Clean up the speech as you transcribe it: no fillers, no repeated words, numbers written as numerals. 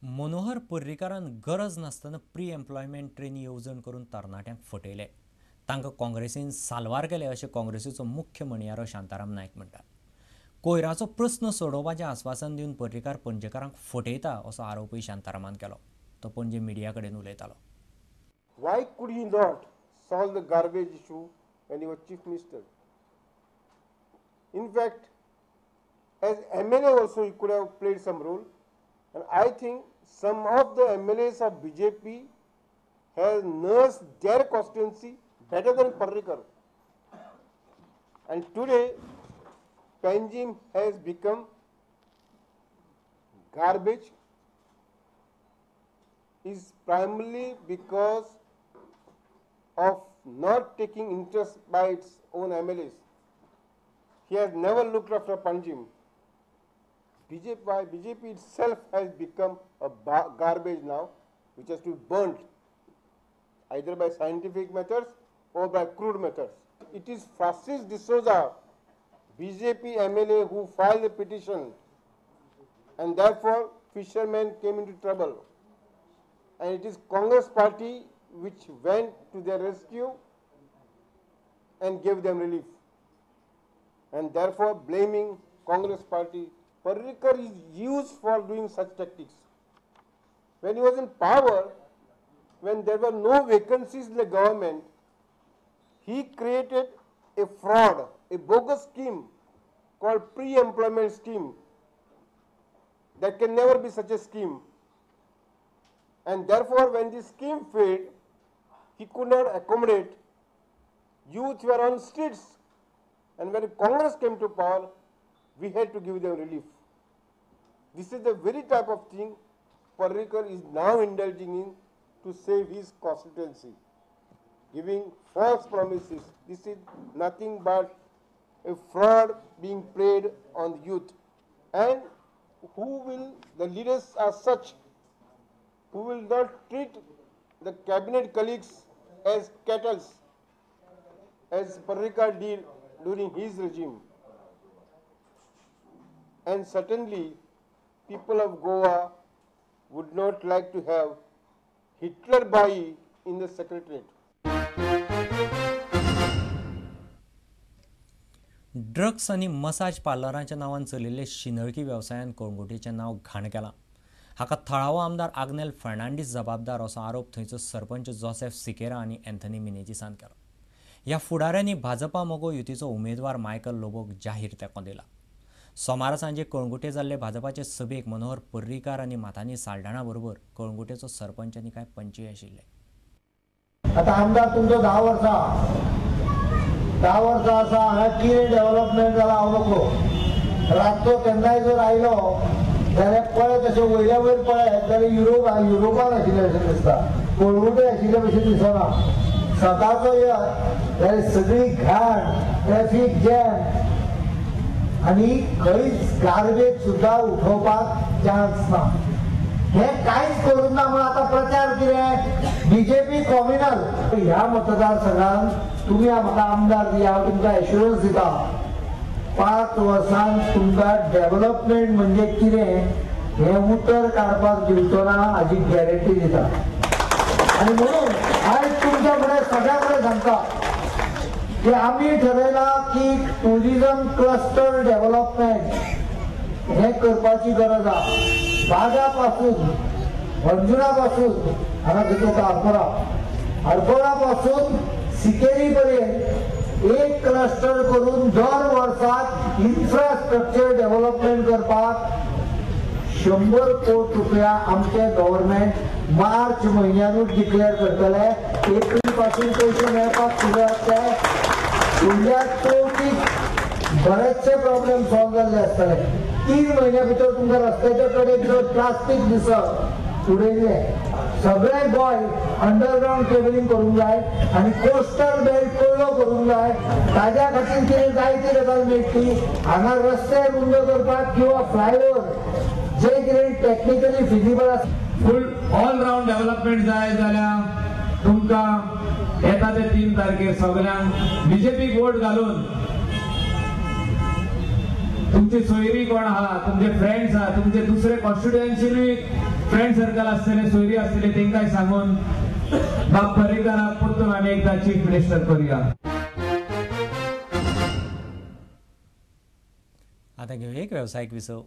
मनोहर पर्रीकारान गरज नासतना pre employment ट्रेनी येवजण करून तरणाट्यांक फटयले. तांकां काँग्रेसीन साल्वार केले अशें काँग्रेसीचो मुख्य म्हणयारो शांताराम नायक म्हणटा. कोयराचो प्रस्न सोडोवपाचें आस्वासन दिवन पर्रीकार पणजेकारांक फटयता असो आरोपूय शांतारामान केलो. तो पणजे मिडिया कडेन उलयतालो. Why could he not solve the garbage issue when he was chief minister? In fact, as MLA also he could have played some role, and I think some of the MLAs of BJP has nursed their constituency better than Parrikar. And today, Panjim has become garbage is primarily because of not taking interest by its own MLAs. He has never looked after Panjim. BJP itself has become a garbage now, which has to be burnt either by scientific methods or by crude methods. It is Francis D'Souza, BJP MLA, who filed the petition, and therefore fishermen came into trouble. And it is Congress party which went to their rescue and gave them relief. And therefore blaming Congress party. Parrikar is used for doing such tactics. When he was in power, when there were no vacancies in the government, he created a fraud, a bogus scheme called pre-employment scheme. There can never be such a scheme. And therefore, when this scheme failed, he could not accommodate. Youth were on streets. And when Congress came to power, we had to give them relief. This is the very type of thing Parrikar is now indulging in to save his constituency, giving false promises. This is nothing but a fraud being played on the youth. And who will, the leaders are such who will not treat the cabinet colleagues as cattle, as Parrikar did during his regime. And certainly, people of Goa would not like to have Hitler Bhai in the secretariat. Drugs आनी massage पार्लरांच्या नांवान चलिल्ले शिंदळकी वेवसायान कळंगुटेचें नांव घाण केलां. हाका थळावो आमदार आग्नेल फर्नांडीस जबाबदार असो आरोप थंयचो सरपंच जोसेफ सिकेरा आनी एन्थनी मिनेजीसान केलो. ह्या फुडाऱ्यांनी भाजपा मगो युतीचो उमेदवार मायकल लोबोक जाहीर तेंको दिला. सोमारा सांजे कळंगुटे जाल्ले भाजपाचे सभेक मनोहर पर्रीकार आनी माथानी साल्डाणा बरोबर कळंगुटेचो सरपंच आनी कांय पंचय आशिल्ले. आतां आमदार तुमचो 10 वर्सां 10 वर्सां आसा, हांगा कितें डेव्हलपमेंट जाला हांव नकळो. रातचो केन्नाय जर आयलो जाल्यार पळयत अशें वयल्या वयर पळयत जाल्यार युरोपान आशिल्ले भशेन दिसता, कळंगुटे आशिल्ले भशेन दिसना. सदांचो येत जाल्यार सगळी घाण, ट्रॅफीक जॅम आनी खंयच गार्बेज सुद्दां उठोवपाक चान्स ना. हें कांयच करूंक ना म्हूण आतां प्रचार कितें बीजेपी कॉम्युनल. ह्या मतदारसंघान तुमी म्हाका आमदार दिया, हांव तुमकां एश्युरन्स दिता, 5 वर्सांत तुमकां डेव्हलपमेंट म्हणजे कितें हें उतर काडपाक दिवचो ना हाजी गॅरंटी दिता. आनी म्हणून आयज तुमच्या फुडें सगळ्या कडेन सांगता की आमी ठरयलां की टुरिजम क्लस्टर डेव्हलपमेंट हें करपाची गरज आसा. बागा पासून, अंजुना पासून, हांगा खंय आरपोरा, आरपोरा पासून सिकेरी पर्यंत एक क्लस्टर करून दर वर्साक इन्फ्रास्ट्रक्चर डेव्हलपमेंट करपाक 100 कोटी रुपया आमचे गव्हर्मेंट मार्च म्हयन्यानूच डिक्लेअर करतले. एप्रील पासून पयशे मेळपाक सुरू जातले. फुडल्या चवथीक बरेचशे प्रॉब्लेम सॉल्व जाल्ले आसतले. 3 म्हयन्या भितर तुमकां रस्त्याच्या कडेन जर प्लास्टीक दिसत उडयल्लें, सगळें गोंय अंडरग्रावंड केबलिंग करूंक जाय आनी कोस्टल बेल्ट कोयलो करूंक जाय. ताज्या खातीर कितें जाय ती गजाल मेळटली. हांगा रस्ते रुंद करपाक किंवा फ्लायओवर जे कितें टॅक्निकली फिजिबल आसा, फूल ऑल रावंड डेव्हलपमेंट जाय जाल्यार तुमकां येता ते 3 तारखेर सगळ्यांक बीजेपीक वोट घालून तुमची सोयरी कोण आहा, तुमचे फ्रेंड्स आहा, तुमचे दुसरे कॉन्स्टिट्युएन्सीनूय फ्रेंड सर्कल आसतले, सोयरी आसतले, तेंकांय सांगून बाब पर्रीकाराक परतून आमी एकदां चीफ मिनिस्टर करुया. आतां घेवया एक वेवसायीक विसव.